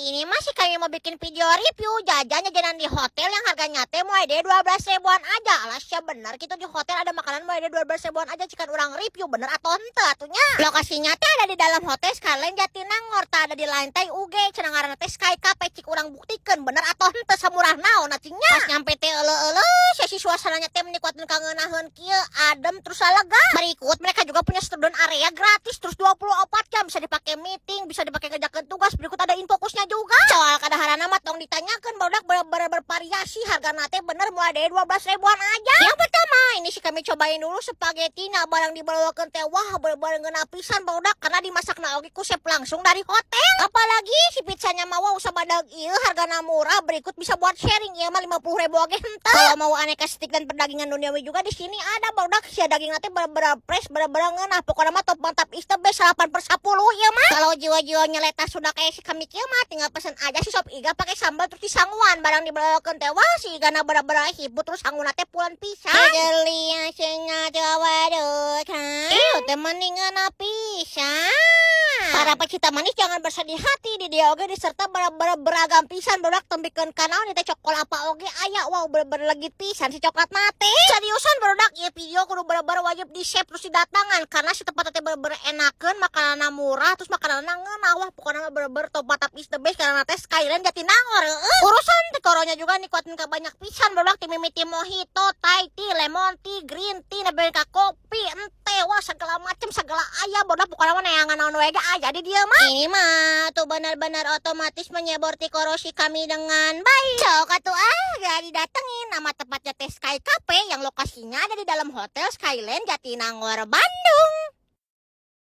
Ini masih kami mau bikin video review jajan jajanan di hotel yang harganya teh mulai dari 12 ribuan aja. Alas ya, bener gitu di hotel ada makanan mulai dari 12 ribuan aja. Cikan urang review bener atau henteu atuh nya. Lokasinya teh ada di dalam Hotel Skyland Jatinangor, tah ada di lantai UG. Cenah ngaranna teh Sky Cafe. Cik urang buktikeun bener atau henteu, samurah naon cingnya. Pas nyampe teh euleuh-euleuh, sesi suasananya teh menikmatin kangeunaheun kieu, adem terus lega. Berikut mereka juga punya student area gratis terus 24 jam, bisa dipakai meeting, bisa dipakai ngerjakan tugas. Berikut ada infokusnya juga. Soal kadaharana mah tong ditanyakan, barudak bener-bener bervariasi, hargana teh bener mulai dari 12 ribuan aja. Yang pertama, ini sih kami cobain dulu spaghetti. Nah, barang dibawakeun teh wah, bener-bener ngeunah pisan, barudak, karena dimasakna oge ku chef langsung dari hotel. Apalagi si pizzanya mah wow, sabadag ieu hargana murah, berikut bisa buat sharing, ieu mah 50 ribu oge henteu. Kalau mau aneka steak dan perdagingan duniawi juga di sini ada, barudak. Si daging teh bener-bener fresh, bener-bener ngeunah. Pokoknya mah top mantap, is the best, 8 per 10 ieu mah. Kalau jiwa-jiwanya letah sudah kayak si kami kieu mah tinggal pesen aja si sop iga pakai sambal terus disanguan. Barang dibawakeun teh wah, si igana bener-bener hibut, terus sanguna teh pulen pisan. Ieu teh mending ngeunah pisan. Para pecinta manis jangan bersedih hati, di dieu oge diserta bener-bener beragam pisan, barudak. Tembikeun kanaon teh, coklat apa oge aya. Wow, bener-bener legit pisan si coklat mate. Seriusan, barudak, ieu video kudu bener-bener wajib di save terus didatangan karena si tempat teh bener-bener enakeun, makananna murah, terus makananna ngeunah. Wah, pokoknya mah bener-bener top mantap, is the best karena teh Skyland Jatinangor heueuh. Urusan tikoronya juga nikuatin ka banyak pisan, barudak, ti mimiti mojito, Thai tea, lemon tea, green tea, nepi ka kopi, ente, wah, segala macem segala aya, barudak. Pokoknya mah neangan naon we ge aya di dieu mah. Ini mah tuh benar-benar otomatis menyebor tikoro si kami dengan baik. Sok atuh ah, gak didatengin. Nama tempatnya teh Sky Cafe yang lokasinya ada di dalam Hotel Skyland Jatinangor, Bandung.